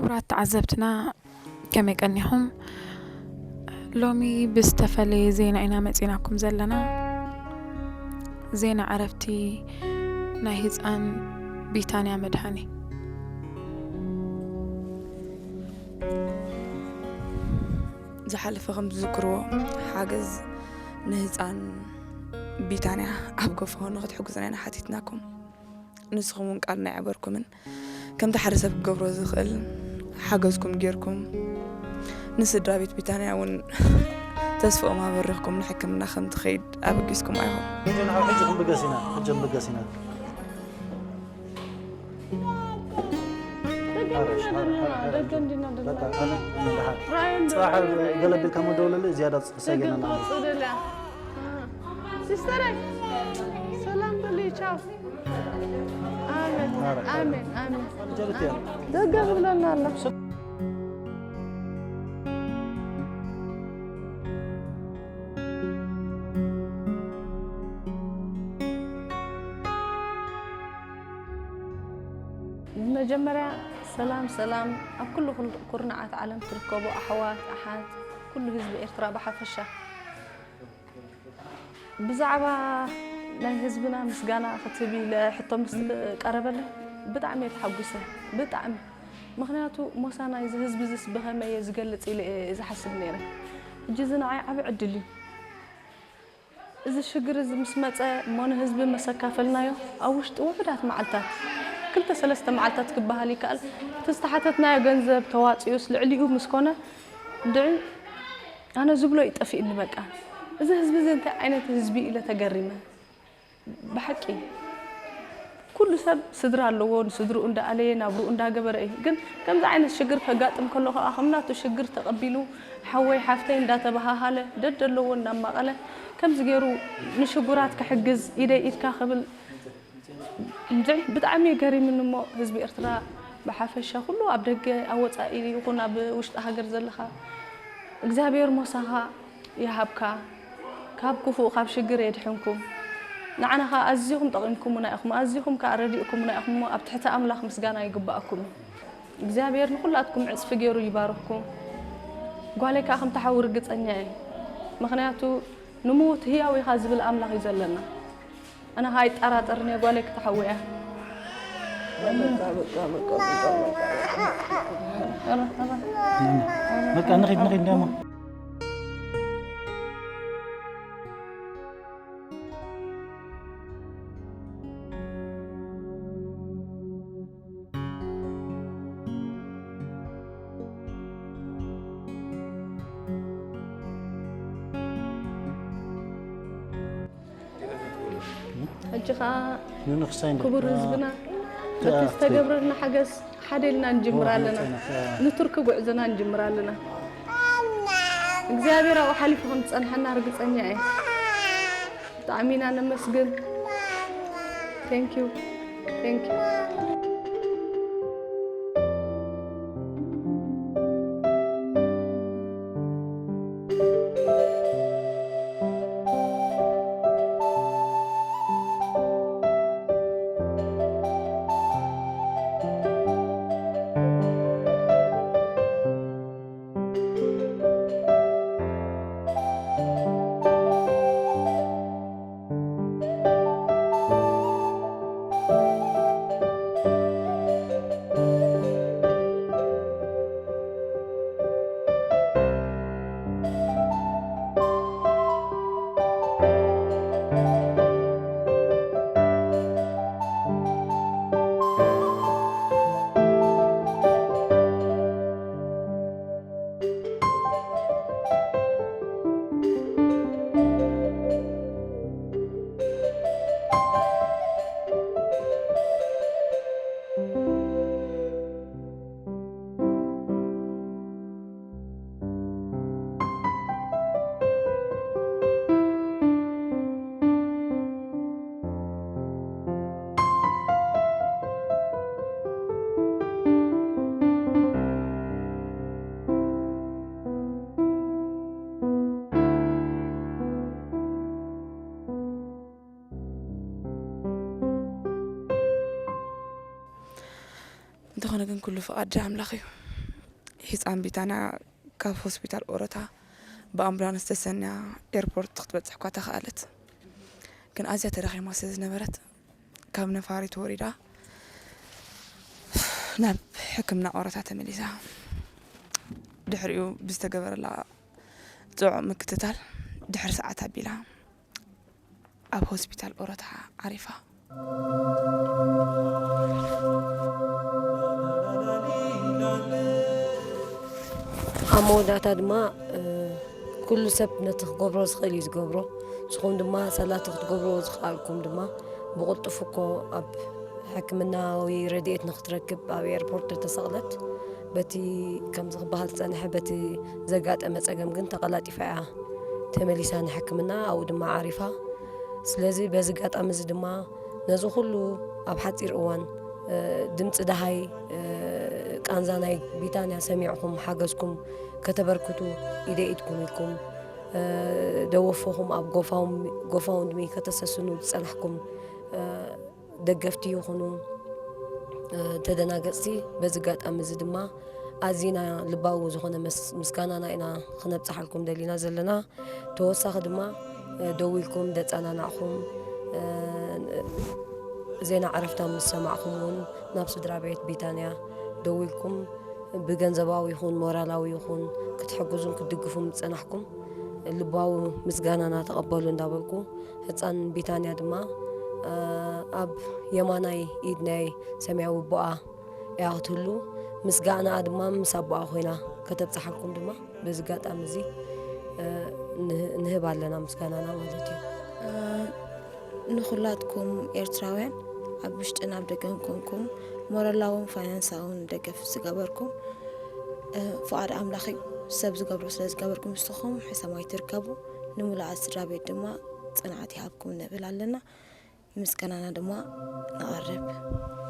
ክቡራት ተዓዘብትና፣ ከመይ ቀኒኹም? ሎሚ ብዝተፈለየ ዜና ኢና መጺናኩም ዘለና። ዜና ዕረፍቲ ናይ ህጻን ቢታንያ መድሃኔ። ዝሓለፈ ከም ትዝክርዎ፣ ሓገዝ ንህጻን ቢታንያ ኣብ ጎፈንድሚ ንክትሕግዙና ኢና ሓቲትናኩም። ንስኹም እውን ቃልና ኣይዕበርኩምን። ከምቲ ሓደ ሰብ ክገብሮ ዝኽእል ሓገዝኩም ጌርኩም፣ ንስድራ ቤት ቢታንያ እውን ተስፍኦም ኣበሪኽኩም፣ ንሕክምና ከም ትኸይድ ኣበጊስኩም ኣይኹም። ሕጂ ንዓ፣ ሕጂ ክንብገስ ኢና፣ ሕጂ ክንብገስ ኢና። ደገ እንዲና ዘለና፣ ደገ እንዲና ዘለና። በቃ፣ ኣነ፣ ኣነ ደሓን። ራእይ እንዶ ጽባሕ ራእይ ገለ ቢልካ መደወለለይ፣ ዝያዳ ጽ-፣ ሰገና ደገ ማለት። ክወጽእ ደልያ። ሲስተረይ፣ ሰላም በሊ፣ ቻው። ኣሜን፣ ኣረ፣ ኣረ። ኣሜን፣ ኣሜን። ጀርት እያ። ደገ ክብለና ኣሎ። ብመጀመርያ ሰላም ሰላም ኣብ ኩሉ ኩል-፣ ኩርናዓት ዓለም ትርከቡ ኣሕዋት ኣሓት ኩሉ ህዝቢ ኤርትራ ብሓፈሻ። ብዛዕባ ናይ ህዝብና ምስጋና ክትህብ ኢለ ሕቶ ምስ ቀረበለይ ብጣዕሚ እየ ተሓጒሰ፣ ብጣዕሚ። ምኽንያቱ ሞሳ ናይዚ ህዝቢ እዚስ ብኸመይ እየ ዝገልጽ ኢለ እየ ዝሓስብ ነይረ። ሕጂ እዚ ንዓይ ዓቢ ዕድል እዩ። እዚ ሽግር እዚ ምስ መጸ እሞ ንህዝቢ ምስ ኣካፈልናዮ፣ ኣብ ውሽጢ ውሑዳት መዓልታት፣ ክልተ ሰለስተ መዓልታት ክበሃል ይከኣል፣ እቲ ዝተሓተትናዮ ገንዘብ ተዋጺኡስ ልዕሊኡ ምስ ኮነ፣ እንድዒ ኣነ ዝብሎ እዩ ጠፊእኒ በቃ። እዚ ህዝቢ እዚ እንታይ ዓይነት ህዝቢ ኢለ ተገሪመ። ብሓቂ ኩሉ ሰብ ስድራ ኣለዎ፣ ንስድርኡ እንዳኣለየ ናብርኡ እንዳገበረ እዩ። ግን ከምዚ ዓይነት ሽግር ከጋጥም ከሎ ከኣ ከም ናቱ ሽግር ተቐቢሉ ሓወይ ሓፍተይ እንዳተበሃሃለ ደደለዎ እናማቐለ ከምዚ ገይሩ ንሽጉራት ክሕግዝ ኢደይ ኢድካ ክብል እንድዒ ብጣዕሚ እዩ ገሪምኒ እሞ ህዝቢ ኤርትራ ብሓፈሻ ኩሉ ኣብ ደገ ኣብ ወጻኢ ይኹን ኣብ ውሽጢ ሃገር ዘለኻ እግዚኣብሔር ሞሳኻ ይሃብካ፣ ካብ ክፉእ ካብ ሽግር የድሕንኩም። ንዓና ኸኣ ኣዚኹም ጠቒምኩምና ኢኹም፣ ኣዚኹም ከኣ ረዲእኩምና ኢኹም እሞ ኣብ ትሕቲ ኣምላኽ ምስጋና ይግብኣኩም እዩ። እግዚኣብሔር ንኹላትኩም ዕጽፊ ገይሩ ይባርኽኩም። ጓለይ ከኣ ከም ትሓዊ ርግጸኛ እየ። ምኽንያቱ ንምዉት ህያው ኢኻ ዝብል ኣምላኽ እዩ ዘለና። ኣነ ኸኣ ኣይጠራጠርን እየ ጓለይ ክትሓዊ እያ። በቃ፣ በቃ፣ በቃ፣ በቃ፣ በቃ። በቃ፣ ንኺድ፣ ንኺድ፣ ደሞ። ሕጂ ኸኣ ንንኽሳይ እንደ-፣ ክቡር አ-፣ ህዝብና፣ አ-፣ በቲ ዝተገብረልና ሓገዝ ሓደ ኢልና ንጅምር ኣለና። አ-፣ ንቱርኪ ጉዕዞና ንጅምር ኣለና። እግዚኣብሔር ኣብኡ ሓሊፉ ከም ዝጸንሐና ርግጸኛ እየ። ብጣዕሚ ኢና ነመስግን። Thank you። Thank you። እንተኾነ ግን ኩሉ ፍቓድ ኣምላኽ እዩ። ህፃን ቢታንያ ካብ ሆስፒታል ኦሮታ ብኣምቡላንስ ተሰንያ ኤርፖርት ክትበፅሕ እኳ ተኽኣለት። ግን ኣዝያ ተዳኺማ ስለ ዝነበረት ካብ ነፋሪት ወሪዳ ናብ ሕክምና ኦሮታ ተመሊሳ። ድሕሪኡ ብዝተገበረላ ጽዑቕ ምክትታል ድሕሪ ሰዓት ኣቢላ ኣብ ሆስፒታል ኦሮታ ዓሪፋ። ኣብ መወዳእታ ድማ ኩሉ ሰብ ነቲ ክገብሮ ዝኽእል እዩ ዝገብሮ። ንስኹም ድማ ሳላቲ ክትገብርዎ ዝኸኣልኩም ድማ ብቕልጡፍ እኮ ኣብ ሕክምናዊ ረድኤት ንክትረክብ ኣብ ኤርፖርት ተሰቕለት። በቲ ከምዚ ክበሃል ዝጸንሐ በቲ ዘጋጠመ ጸገም ግን ተቐላጢፋ እያ ተመሊሳ ንሕክምና ኣብኡ ድማ ዓሪፋ። ስለዚ በዚ ኣጋጣሚ እዚ ድማ ነዚ ኩሉ ኣብ ሓጺር እዋን ድምፂ ደሃይ ቃንዛ ናይ ቢታንያ ሰሚዕኹም ሓገዝኩም ከተበርክቱ ኢደ ኢድኩም ኢልኩም ደወፎኹም ኣብ ጎፋውንድሚ ከተሰስኑ ዝጸናሕኩም ደገፍቲ ይኹኑ ተደናገፅቲ። በዚ ኣጋጣሚ እዚ ድማ ኣዚና ልባዊ ዝኾነ ምስጋናና ኢና ክነብፅሓልኩም ደሊና ዘለና። ተወሳኺ ድማ ደዊልኩም ደፀናናዕኹም ዜና ዕረፍታ ምስ ሰማዕኹም እውን ናብ ስድራ ቤት ቢታንያ ደዊልኩም ብገንዘባዊ ይኹን ሞራላዊ ይኹን ክትሕግዙን ክትድግፉ ዝፀናሕኩም ልባዊ ምስጋናና ተቐበሉ እንዳበልኩ ህፃን ቢታንያ ድማ ኣብ የማናይ ኢድ ናይ ሰማያዊ ኣቦኣ እያ ክትህሉ። ምስጋናኣ ድማ ምስ ኣቦኣ ኮይና ከተብፅሓልኩም ድማ በዚ ኣጋጣሚ እዚ ንህብ ኣለና ምስጋናና ማለት እዩ። ንኹላትኩም ኤርትራውያን ኣብ ውሽጥን ኣብ ደገን ኮንኩም ሞራላውን ፋይናንሳውን ደገፍ ዝገበርኩም ፍቓድ ኣምላኽ እዩ። ሰብ ዝገብሮ ስለ ዝገበርኩም ንስኹም ሕሰም ኣይትርከቡ። ንሙሉኣት ስድራ ቤት ድማ ጽንዓት ይሃብኩም ንብል ኣለና። ምስጋናና ድማ ነቕርብ።